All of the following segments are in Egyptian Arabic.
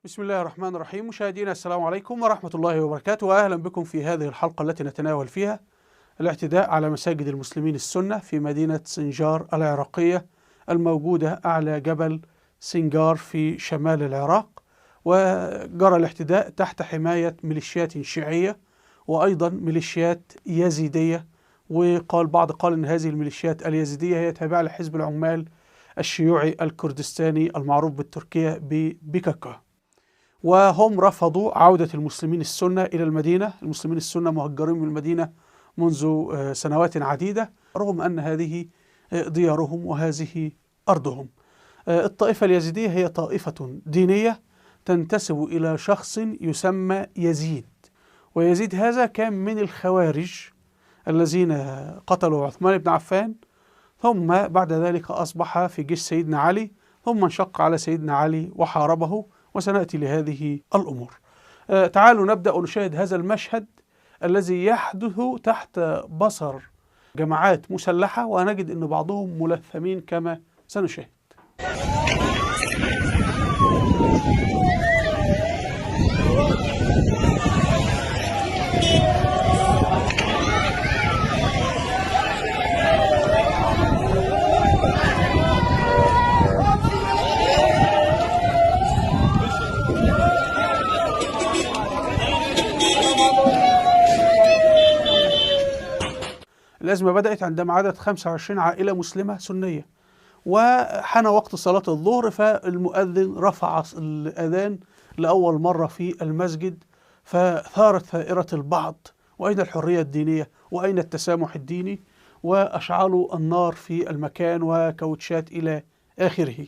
بسم الله الرحمن الرحيم. مشاهدينا السلام عليكم ورحمة الله وبركاته، وأهلا بكم في هذه الحلقة التي نتناول فيها الاعتداء على مساجد المسلمين السنة في مدينة سنجار العراقية الموجودة أعلى جبل سنجار في شمال العراق. وجرى الاعتداء تحت حماية ميليشيات شيعية وأيضا ميليشيات يزيدية، وقال بعض قال أن هذه الميليشيات اليزيدية هي تابعة لحزب العمال الشيوعي الكردستاني المعروف بالتركية ببيكاكا. وهم رفضوا عودة المسلمين السنة إلى المدينة. المسلمين السنة مهجرين من المدينة منذ سنوات عديدة، رغم أن هذه ديارهم وهذه أرضهم. الطائفة اليزيدية هي طائفة دينية تنتسب إلى شخص يسمى يزيد، ويزيد هذا كان من الخوارج الذين قتلوا عثمان بن عفان، ثم بعد ذلك أصبح في جيش سيدنا علي، ثم انشق على سيدنا علي وحاربه، وسنأتي لهذه الأمور. تعالوا نبدأ ونشاهد هذا المشهد الذي يحدث تحت بصر جماعات مسلحة، ونجد أن بعضهم ملثمين كما سنشاهد. الأزمة بدأت عندما عدت 25 عائلة مسلمة سنية، وحان وقت صلاة الظهر، فالمؤذن رفع الأذان لأول مرة في المسجد، فثارت ثائرة البعض: وأين الحرية الدينية؟ وأين التسامح الديني؟ وأشعلوا النار في المكان وكاوتشات إلى آخره.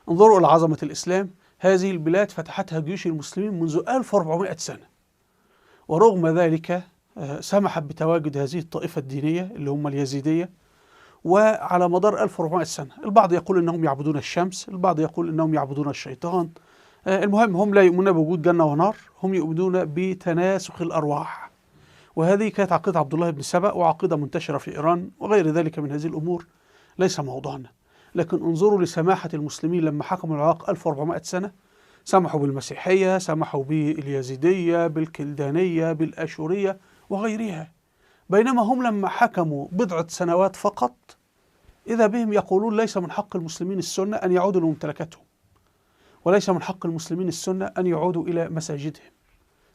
انظروا إلى عظمة الإسلام. هذه البلاد فتحتها جيوش المسلمين منذ 1400 سنة، ورغم ذلك سمحت بتواجد هذه الطائفة الدينية اللي هم اليزيدية، وعلى مدار 1400 سنة. البعض يقول أنهم يعبدون الشمس، البعض يقول أنهم يعبدون الشيطان. المهم هم لا يؤمنون بوجود جنة ونار، هم يؤمنون بتناسخ الأرواح، وهذه كانت عقيدة عبد الله بن سبأ، وعقيدة منتشرة في إيران وغير ذلك من هذه الأمور، ليس موضوعنا. لكن انظروا لسماحة المسلمين لما حكموا العراق 1400 سنة، سمحوا بالمسيحية، سمحوا باليزيدية، بالكلدانية، بالآشورية وغيرها، بينما هم لما حكموا بضعة سنوات فقط إذا بهم يقولون ليس من حق المسلمين السنة أن يعودوا لممتلكاتهم، وليس من حق المسلمين السنة أن يعودوا إلى مساجدهم،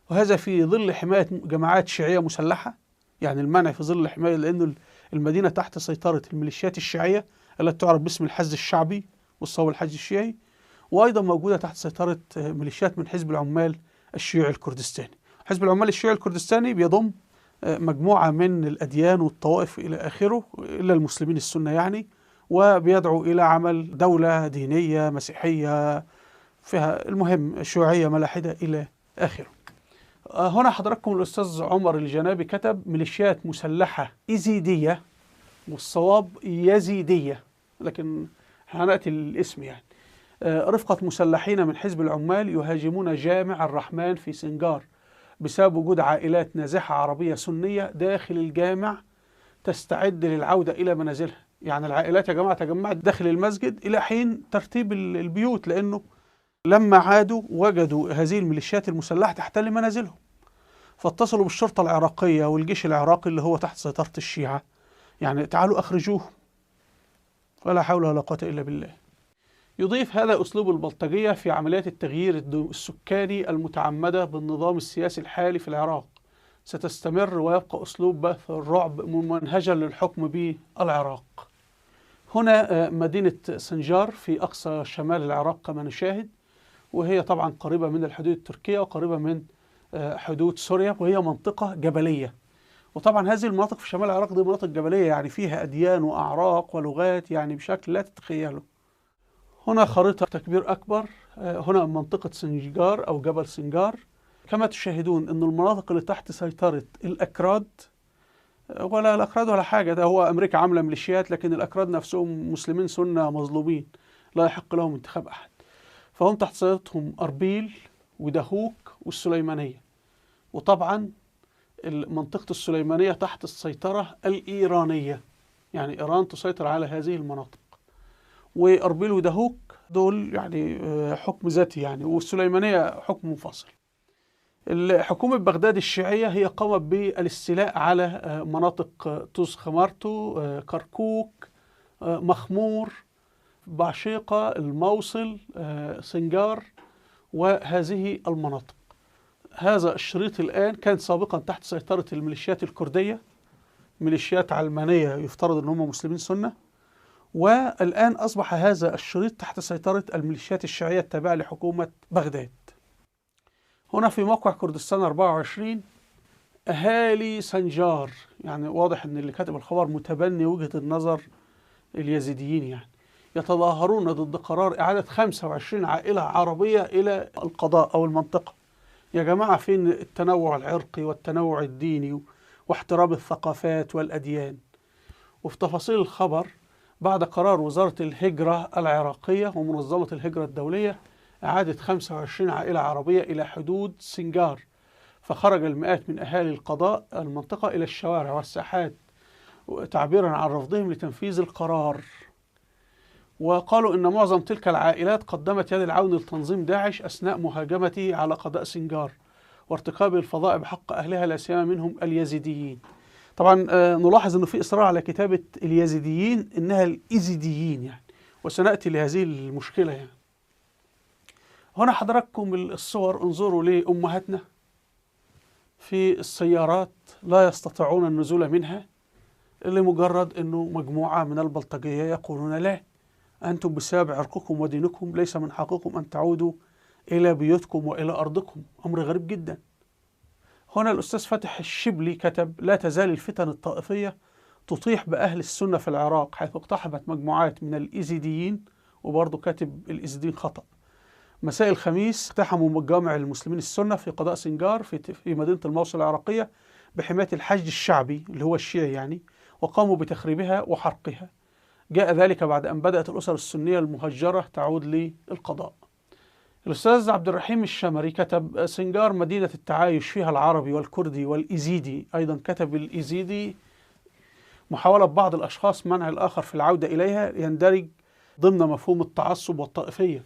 وهذا في ظل حماية جماعات شيعية مسلحة. يعني المنع في ظل الحماية، لأن المدينة تحت سيطرة الميليشيات الشيعية التي تعرف باسم الحشد الشعبي والصواب الحشد الشيعي، وأيضا موجودة تحت سيطرة ميليشيات من حزب العمال الشيوعي الكردستاني. حزب العمال الشيوعي الكردستاني بيضم مجموعة من الأديان والطوائف إلى آخره، إلا المسلمين السنة يعني، وبيدعو إلى عمل دولة دينية مسيحية فيها المهم شيوعية ملاحدة إلى آخره. هنا حضراتكم الأستاذ عمر الجنابي كتب ميليشيات مسلحة إزيدية، والصواب يزيدية، لكن هنأتي الاسم يعني. رفقة مسلحين من حزب العمال يهاجمون جامع الرحمن في سنجار بسبب وجود عائلات نازحة عربية سنية داخل الجامع تستعد للعودة إلى منازلها. يعني العائلات يا جماعة تجمعت داخل المسجد إلى حين ترتيب البيوت، لأنه لما عادوا وجدوا هذه الميليشيات المسلحة تحتل منازلهم، فاتصلوا بالشرطة العراقية والجيش العراقي اللي هو تحت سيطرة الشيعة، يعني تعالوا أخرجوهم. ولا حول ولا قوة إلا بالله. يضيف هذا أسلوب البلطجية في عمليات التغيير السكاني المتعمدة بالنظام السياسي الحالي في العراق ستستمر، ويبقى أسلوب بث الرعب ممنهجا للحكم بالعراق. هنا مدينة سنجار في أقصى شمال العراق كما نشاهد، وهي طبعا قريبة من الحدود التركية وقريبة من حدود سوريا، وهي منطقة جبلية. وطبعا هذه المناطق في شمال العراق دي مناطق جبلية، يعني فيها أديان وأعراق ولغات يعني بشكل لا تتخيله. هنا خريطة تكبير أكبر، هنا منطقة سنجار أو جبل سنجار كما تشاهدون أن المناطق اللي تحت سيطرة الأكراد، ولا الأكراد ولا حاجة، ده هو أمريكا عاملة ميليشيات، لكن الأكراد نفسهم مسلمين سنة مظلومين لا يحق لهم انتخاب أحد، فهم تحت سيطرتهم أربيل ودهوك والسليمانية، وطبعا منطقة السليمانية تحت السيطرة الإيرانية، يعني إيران تسيطر على هذه المناطق، وأربيل ودهوك دول يعني حكم ذاتي يعني، والسليمانية حكم منفصل. حكومة بغداد الشيعية هي قامت بالاستيلاء على مناطق طوز خمارتو، كركوك، مخمور، بعشيقة، الموصل، سنجار، وهذه المناطق. هذا الشريط الآن كان سابقا تحت سيطرة الميليشيات الكردية، ميليشيات علمانية يفترض أن هم مسلمين سنة، والآن أصبح هذا الشريط تحت سيطرة الميليشيات الشيعية التابعة لحكومة بغداد. هنا في موقع كردستان 24 أهالي سنجار، يعني واضح أن اللي كاتب الخبر متبني وجهة النظر اليزيديين، يعني يتظاهرون ضد قرار إعادة 25 عائلة عربية إلى القضاء أو المنطقة. يا جماعة فين التنوع العرقي والتنوع الديني واحترام الثقافات والأديان؟ وفي تفاصيل الخبر، بعد قرار وزارة الهجرة العراقية ومنظمة الهجرة الدولية إعادة 25 عائلة عربية إلى حدود سنجار، فخرج المئات من أهالي القضاء المنطقة إلى الشوارع والساحات تعبيرا عن رفضهم لتنفيذ القرار. وقالوا إن معظم تلك العائلات قدمت يد العون لتنظيم داعش أثناء مهاجمته على قضاء سنجار وارتكاب الفظائع بحق أهلها، لا سيما منهم اليزيديين. طبعا نلاحظ أنه في إصرار على كتابة اليزيديين إنها الإيزيديين يعني، وسنأتي لهذه المشكلة يعني. هنا حضراتكم الصور، انظروا لأمهاتنا في السيارات لا يستطيعون النزول منها لمجرد أنه مجموعة من البلطجية يقولون لا، أنتم بسبب عرقكم ودينكم ليس من حقكم أن تعودوا إلى بيوتكم وإلى أرضكم. أمر غريب جدا. هنا الأستاذ فتح الشبلي كتب: لا تزال الفتن الطائفية تطيح بأهل السنة في العراق، حيث اقتحمت مجموعات من الإيزيديين، وبرضه كاتب الإيزيديين خطأ، مساء الخميس اقتحموا مجامع المسلمين السنة في قضاء سنجار في مدينة الموصل العراقية بحماية الحشد الشعبي اللي هو الشيعي يعني، وقاموا بتخريبها وحرقها. جاء ذلك بعد أن بدأت الأسر السنية المهجرة تعود للقضاء. الأستاذ عبد الرحيم الشمري كتب: سنجار مدينة التعايش فيها العربي والكردي والإيزيدي. أيضا كتب الإيزيدي: محاولة بعض الأشخاص منع الآخر في العودة إليها يندرج ضمن مفهوم التعصب والطائفية.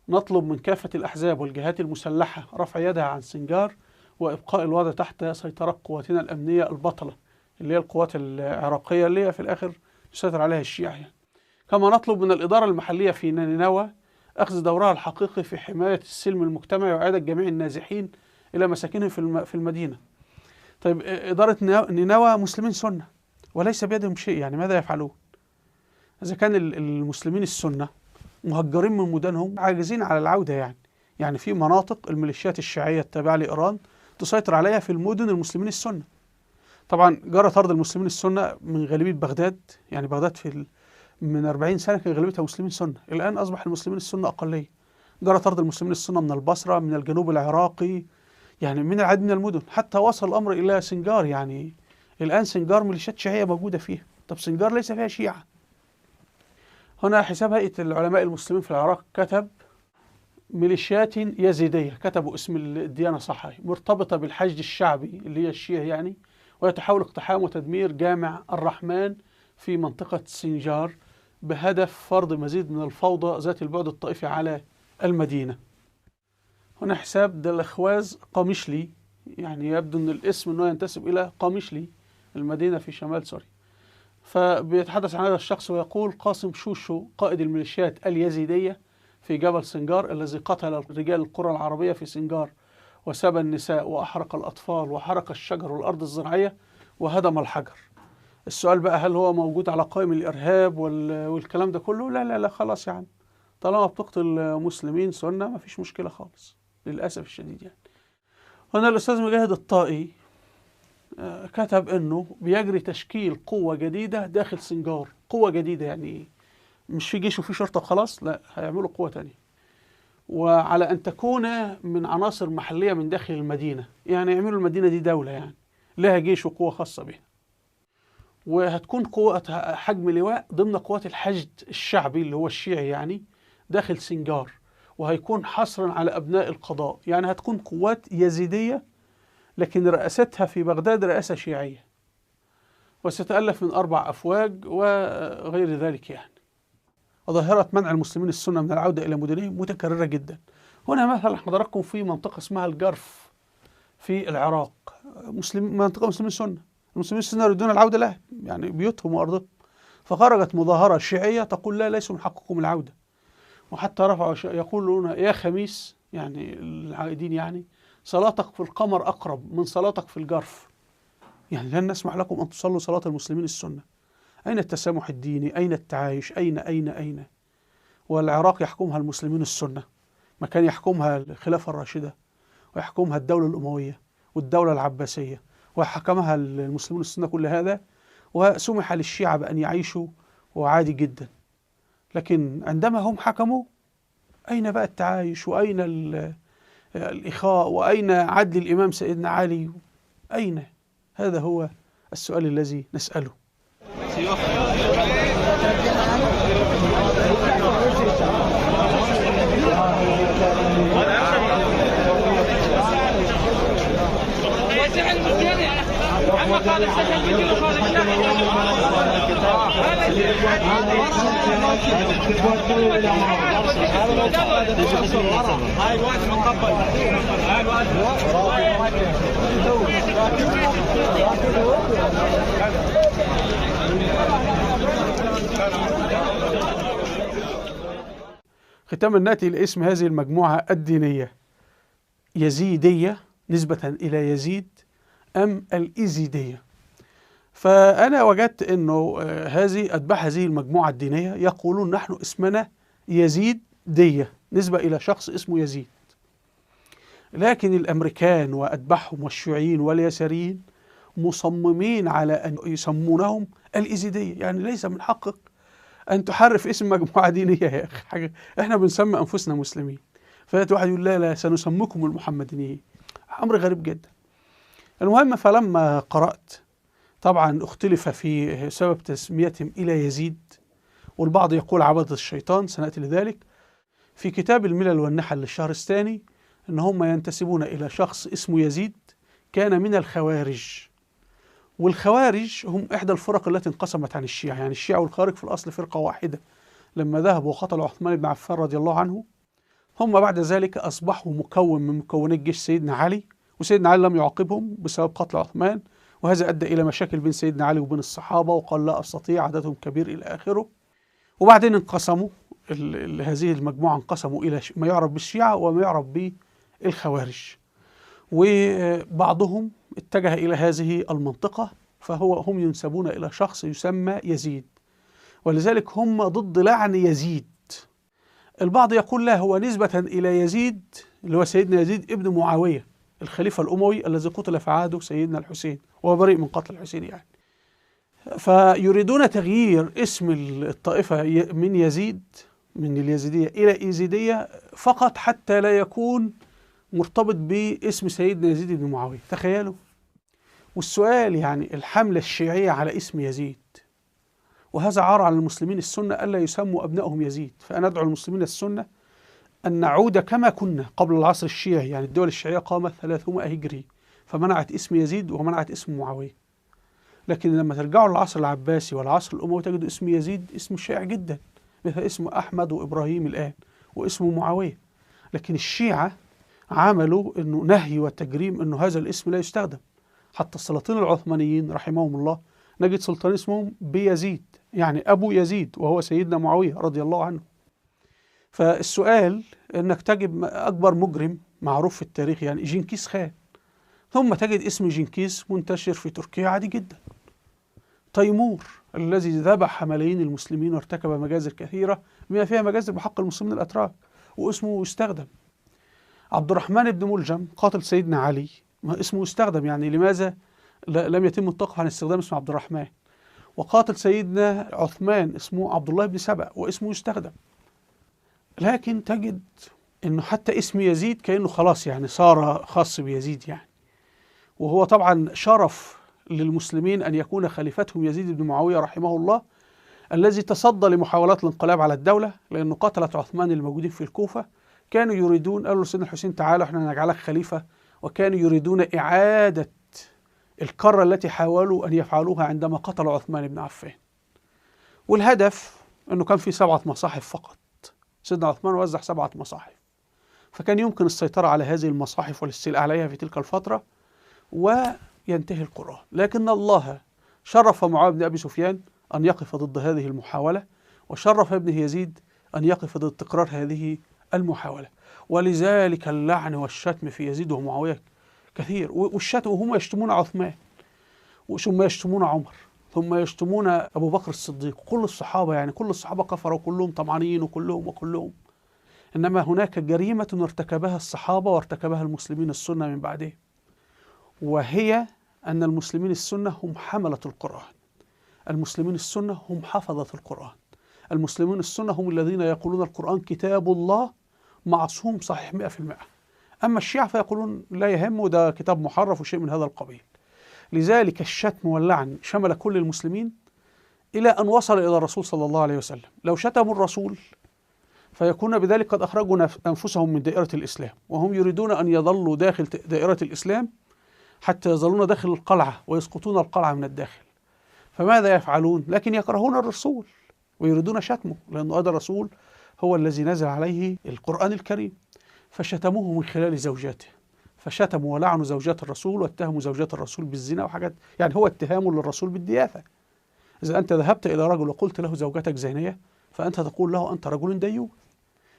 نطلب من كافة الأحزاب والجهات المسلحة رفع يدها عن سنجار وإبقاء الوضع تحت سيطرة قواتنا الأمنية البطلة، اللي هي القوات العراقية اللي هي في الآخر يسيطر عليها الشيعة يعني. كما نطلب من الإدارة المحلية في نينوى أخذ دورها الحقيقي في حماية السلم المجتمعي وإعادة جميع النازحين إلى مساكنهم في المدينة. طيب إدارة نينوى مسلمين سنة وليس بيدهم شيء، يعني ماذا يفعلون؟ إذا كان المسلمين السنة مهجرين من مدنهم عاجزين على العودة يعني في مناطق الميليشيات الشيعية التابعة لإيران تسيطر عليها في المدن المسلمين السنة. طبعا جرى طرد المسلمين السنة من غالبية بغداد، يعني بغداد من 40 سنة كان غالبيتها مسلمين سنة، الآن أصبح المسلمين السنة أقلية. جرى طرد المسلمين السنة من البصرة، من الجنوب العراقي، يعني من العديد من المدن، حتى وصل الأمر إلى سنجار. يعني الآن سنجار ميليشيات شيعية موجودة فيها، طب سنجار ليس فيها شيعة. هنا حساب هيئة العلماء المسلمين في العراق كتب: ميليشيات يزيدية، كتبوا اسم الديانة صحيح، مرتبطة بالحشد الشعبي اللي هي الشيعة يعني، ويتحاول اقتحام وتدمير جامع الرحمن في منطقة سنجار بهدف فرض مزيد من الفوضى ذات البعد الطائفي على المدينة. هنا حساب دلخواز قامشلي، يعني يبدو أن الاسم أنه ينتسب إلى قامشلي المدينة في شمال سوريا. فبيتحدث عن هذا الشخص ويقول: قاسم شوشو قائد الميليشيات اليزيدية في جبل سنجار الذي قتل رجال القرى العربية في سنجار وسبى النساء وأحرق الأطفال وحرق الشجر والأرض الزراعية وهدم الحجر. السؤال بقى، هل هو موجود على قائم الإرهاب والكلام ده كله؟ لا لا لا، خلاص يعني طالما بتقتل مسلمين سنة ما فيش مشكلة خالص، للأسف الشديد يعني. هنا الأستاذ مجاهد الطائي كتب أنه بيجري تشكيل قوة جديدة داخل سنجار. قوة جديدة يعني مش في جيش وفي شرطة خلاص، لا، هيعملوا قوة تانية. وعلى أن تكون من عناصر محلية من داخل المدينة، يعني يعملوا المدينة دي دولة، يعني لها جيش وقوة خاصة بها، وهتكون قوة حجم لواء ضمن قوات الحشد الشعبي اللي هو الشيعي يعني داخل سنجار، وهيكون حصرا على أبناء القضاء، يعني هتكون قوات يزيدية لكن رئاستها في بغداد رئاسة شيعية، وستتألف من 4 أفواج وغير ذلك يعني. ظاهرة منع المسلمين السنة من العودة إلى مدنهم متكررة جدا. هنا مثلا حضراتكم في منطقة اسمها الجرف في العراق، منطقة مسلمين سنة، المسلمين السنة يريدون العودة لها، يعني بيوتهم وأرضهم، فخرجت مظاهرة شيعية تقول لا، ليس من حقكم العودة، وحتى رفعوا يقولون يا خميس، يعني العائدين، يعني صلاتك في القمر أقرب من صلاتك في الجرف، يعني لن نسمح لكم أن تصلوا صلاة المسلمين السنة. أين التسامح الديني؟ أين التعايش؟ أين أين أين؟ والعراق يحكمها المسلمين السنة، ما كان يحكمها الخلافة الراشدة، ويحكمها الدولة الأموية والدولة العباسية، وحكمها المسلمون السنة كل هذا، وسمح للشيعة بأن يعيشوا وعادي جدا. لكن عندما هم حكموا، أين بقى التعايش؟ وأين الإخاء؟ وأين عدل الإمام سيدنا علي؟ أين؟ هذا هو السؤال الذي نسأله. ختاما نأتي لاسم هذه المجموعة الدينية، يزيدية نسبة إلى يزيد أم الإزيدية. فأنا وجدت أنه هذه أتباع هذه المجموعة الدينية يقولون نحن اسمنا يزيدية نسبة إلى شخص اسمه يزيد، لكن الأمريكان وأتباعهم والشيوعيين واليساريين مصممين على أن يسمونهم الإزيدية. يعني ليس من حقك أن تحرف اسم مجموعة دينية يا أخي، حاجة إحنا بنسمي أنفسنا مسلمين، فيأتي واحد يقول لا لا سنسميكم المحمديين، أمر غريب جدا. المهم فلما قرأت طبعا اختلف في سبب تسميتهم إلى يزيد، والبعض يقول عبدة الشيطان، سنأتي لذلك. في كتاب الملل والنحل للشهرستاني أن هم ينتسبون إلى شخص اسمه يزيد كان من الخوارج، والخوارج هم إحدى الفرق التي انقسمت عن الشيعة، يعني الشيعة والخوارج في الأصل فرقة واحدة. لما ذهبوا وقتلوا عثمان بن عفان رضي الله عنه، هم بعد ذلك أصبحوا مكون من مكونات جيش سيدنا علي، وسيدنا علي لم يعاقبهم بسبب قتل عثمان، وهذا أدى إلى مشاكل بين سيدنا علي وبين الصحابة، وقال لا أستطيع عددهم كبير إلى آخره. وبعدين انقسموا هذه المجموعة، انقسموا إلى ما يعرف بالشيعة وما يعرف بالخوارج، وبعضهم اتجه إلى هذه المنطقة، فهو هم ينسبون إلى شخص يسمى يزيد، ولذلك هم ضد لعن يزيد. البعض يقول لا، هو نسبة إلى يزيد اللي هو سيدنا يزيد ابن معاوية الخليفة الأموي الذي قتل في عهده سيدنا الحسين، وهو بريء من قتل الحسين يعني. فيريدون تغيير اسم الطائفة من يزيد، من اليزيدية إلى إيزيدية، فقط حتى لا يكون مرتبط باسم سيدنا يزيد بن معاوية. تخيلوا. والسؤال يعني الحملة الشيعية على اسم يزيد، وهذا عار على المسلمين السنة ألا يسموا أبنائهم يزيد. فأنا أدعو المسلمين السنة أن نعود كما كنا قبل العصر الشيعي، يعني الدول الشيعية قامت 300 هجري فمنعت اسم يزيد ومنعت اسم معاوية، لكن لما ترجعوا للعصر العباسي والعصر الأموي تجدوا اسم يزيد اسم شائع جدا، مثل اسم أحمد وإبراهيم الآن واسم معاوية. لكن الشيعة عملوا أنه نهي وتجريم أنه هذا الاسم لا يستخدم. حتى السلاطين العثمانيين رحمهم الله نجد سلطان اسمهم بيزيد، يعني أبو يزيد، وهو سيدنا معاوية رضي الله عنه. فالسؤال أنك تجد أكبر مجرم معروف في التاريخ يعني جنكيز خان، ثم تجد اسم جنكيز منتشر في تركيا عادي جدا. تيمور الذي ذبح ملايين المسلمين وارتكب مجازر كثيرة بما فيها مجازر بحق المسلمين الأتراك، واسمه يستخدم. عبد الرحمن بن ملجم قاتل سيدنا علي، ما اسمه يستخدم، يعني لماذا لم يتم التوقف عن استخدام اسم عبد الرحمن؟ وقاتل سيدنا عثمان اسمه عبد الله بن سبأ واسمه يستخدم. لكن تجد إنه حتى اسم يزيد كأنه خلاص يعني صار خاص بيزيد يعني. وهو طبعا شرف للمسلمين أن يكون خليفتهم يزيد بن معاوية رحمه الله، الذي تصدى لمحاولات الانقلاب على الدولة، لأنه قتلت عثمان الموجودين في الكوفة. كانوا يريدون، قالوا لسيدنا الحسين تعالوا احنا نجعلك خليفة، وكانوا يريدون إعادة الكرة التي حاولوا أن يفعلوها عندما قتلوا عثمان بن عفان. والهدف أنه كان في 7 مصاحف فقط، سيدنا عثمان وزع 7 مصاحف، فكان يمكن السيطرة على هذه المصاحف والاستيلاء عليها في تلك الفترة وينتهي القرآن. لكن الله شرف معاوية بن أبي سفيان أن يقف ضد هذه المحاولة، وشرف ابنه يزيد أن يقف ضد تكرار هذه المحاولة. ولذلك اللعن والشتم في يزيد ومعاوية كثير، والشتم، وهم يشتمون عثمان، ثم يشتمون عمر، ثم يشتمون أبو بكر الصديق، كل الصحابة، يعني كل الصحابة كفروا، كلهم طمعانين وكلهم وكلهم. إنما هناك جريمة ارتكبها الصحابة وارتكبها المسلمين السنة من بعدهم، وهي أن المسلمين السنة هم حملة القرآن، المسلمين السنة هم حفظة القرآن، المسلمين السنة هم الذين يقولون القرآن كتاب الله معصوم صحيح 100%. أما الشيعة فيقولون لا يهم، ده كتاب محرف وشيء من هذا القبيل. لذلك الشتم واللعن شمل كل المسلمين إلى أن وصل إلى الرسول صلى الله عليه وسلم. لو شتموا الرسول فيكون بذلك قد أخرجوا أنفسهم من دائرة الإسلام، وهم يريدون أن يظلوا داخل دائرة الإسلام حتى يظلون داخل القلعة ويسقطون القلعة من الداخل. فماذا يفعلون؟ لكن يكرهون الرسول ويريدون شتمه، لأن هذا الرسول هو الذي نزل عليه القرآن الكريم، فشتموه من خلال زوجاته، فشتموا ولعنوا زوجات الرسول واتهموا زوجات الرسول بالزنا وحاجات، يعني هو اتهام للرسول بالدياثة. إذا أنت ذهبت إلى رجل وقلت له زوجتك زانية فأنت تقول له أنت رجل ديوث.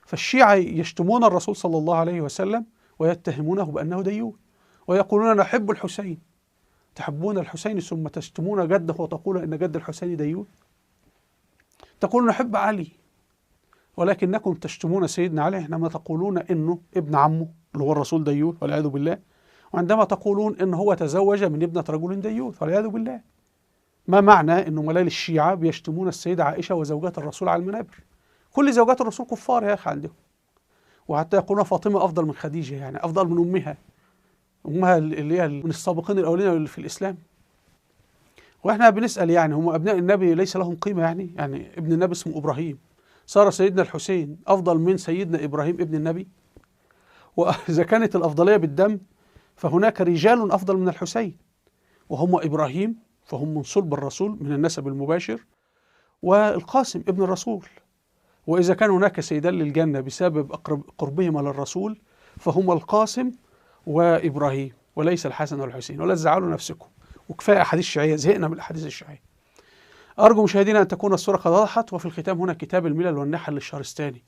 فالشيعة يشتمون الرسول صلى الله عليه وسلم ويتهمونه بأنه ديوث، ويقولون نحب الحسين. تحبون الحسين ثم تشتمون جده وتقولون إن جد الحسين ديوث. تقولون نحب علي، ولكنكم تشتمون سيدنا علي حينما تقولون إنه ابن عمه اللي هو الرسول ديوث والعياذ بالله، وعندما تقولون إنه هو تزوج من ابنة رجل ديوث والعياذ بالله. ما معنى إنه ملال الشيعة بيشتمون السيدة عائشة وزوجات الرسول على المنابر؟ كل زوجات الرسول كفار يا أخي عندهم، وحتى يقولون فاطمة أفضل من خديجة، يعني أفضل من أمها، أمها اللي هي من السابقين الأولين في الإسلام. وإحنا بنسأل يعني هم أبناء النبي ليس لهم قيمة؟ يعني ابن النبي اسمه إبراهيم، صار سيدنا الحسين أفضل من سيدنا إبراهيم ابن النبي؟ وإذا كانت الأفضلية بالدم فهناك رجال أفضل من الحسين، وهم إبراهيم فهم من صلب الرسول من النسب المباشر، والقاسم ابن الرسول. وإذا كان هناك سيدان للجنة بسبب قربهما للرسول فهما القاسم وإبراهيم، وليس الحسن والحسين. ولا تزعلوا نفسكم، وكفاية أحاديث شيعية، زهقنا من الأحاديث الشيعية. أرجو مشاهدينا أن تكون الصورة قد وضحت. وفي الختام هنا كتاب الملل والنحل للشهرستاني.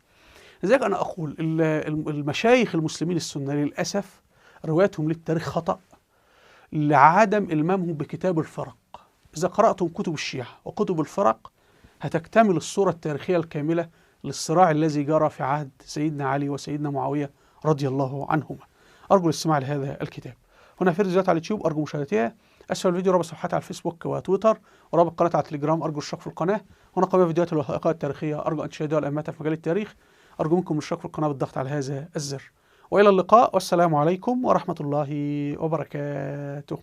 لذلك أنا أقول المشايخ المسلمين السنة للأسف روايتهم للتاريخ خطأ لعدم إلمامهم بكتاب الفرق. إذا قرأتم كتب الشيعة وكتب الفرق هتكتمل الصورة التاريخية الكاملة للصراع الذي جرى في عهد سيدنا علي وسيدنا معاوية رضي الله عنهما. أرجو الاستماع لهذا الكتاب. هنا في فيديوهات على اليوتيوب أرجو مشاهدتها. أسفل الفيديو رابط صفحات على الفيسبوك وتويتر، ورابط قناة على التليجرام، أرجو الاشتراك في القناة. هنا قائمة فيديوهات الوثائقية التاريخية، أرجو أن تشاهدوها الأمات في مجال التاريخ. أرجو منكم الاشتراك في القناة بالضغط على هذا الزر. وإلى اللقاء، والسلام عليكم ورحمة الله وبركاته.